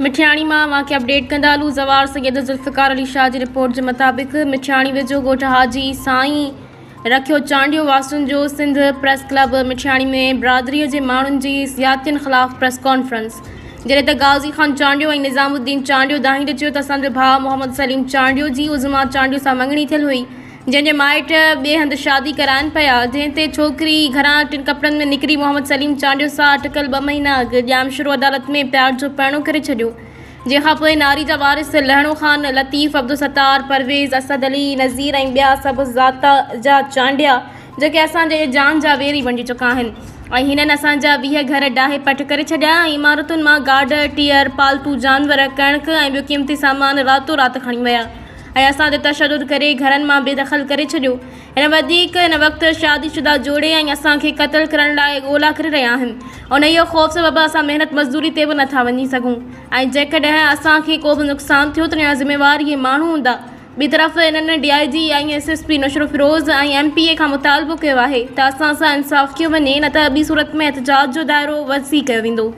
مٺياڻي مان اوهان کي اپڊيٽ ڪندا هلون زوار سيد ذوالفقار علي شاهه جي رپورٽ جي مطابق مٺياڻي ويجهو ڳوٺ حاجي سائين رکيو چانڊيو واسين جو سنڌ پريس ڪلب مٺياڻي ۾ برادري جي ماڻهن جي زيادتين خلاف پريس ڪانفرنس جڏهن ته غازي خان چانڊيو ۽ نظام الدين چانڊيو دانهيندي چيو ته اسان جو ڀاء محمد سليم چانڊيو جي عظميٰ چانڊيو سان مڱڻي ٿيل هئي جنهن جي مائٽ ٻئي هنڌ شادي ڪرائن پيا، جنهن تي ڇوڪري گهران ٽن ڪپڙن ۾ نڪري محمد سليم چانڊيو سان اٽڪل ٻه مهينا اڳ ڄامشورو عدالت ۾ پيار جو پرڻو ڪري ڇڏيو، جنهن کان پوء ناري جا وارث لهڻو خان، لطيف، عبدالستار، پرويز، اسد علي، نذير ۽ ٻيا سڀ ذات جا چانڊيا جيڪي اسان جي جان جا ويري بڻجي چڪا آهن ۽ هنن اسان جا 20 گهر ڊاهي پٽ ڪري ڇڏيا ۽ عمارتن مان گاڏ، ٽيئر، پالتو جانور، ڪڻڪ ۽ ٻيو قيمتي سامان راتو رات کڻي ويا. ۽ اسان تي تشدد ڪري گهرن مان بي دخل ڪري ڇڏيو. هن وڌيڪ هن وقت شادي شده جوڙي ۽ اسان کي قتل ڪرڻ لاء ڳولا ڪري رهيا آهن. انهيء خوف سبب اسان محنت مزدوري تي به نٿا وڃي سگهون ۽ جيڪڏهن اسان کي ڪو به نقصان ٿيو ته ان جا ذميوار اهي ماڻهو هوندا. ٻي طرف هنن D I G ۽ S S P Naushahro Feroze ۽ M P A کان مطالبو ڪيو آهي ته اسان سان انصاف ڪيو وڃي نه ته ٻي صورت ۾ احتجاج جو دائرو وسيع ڪيو ويندو.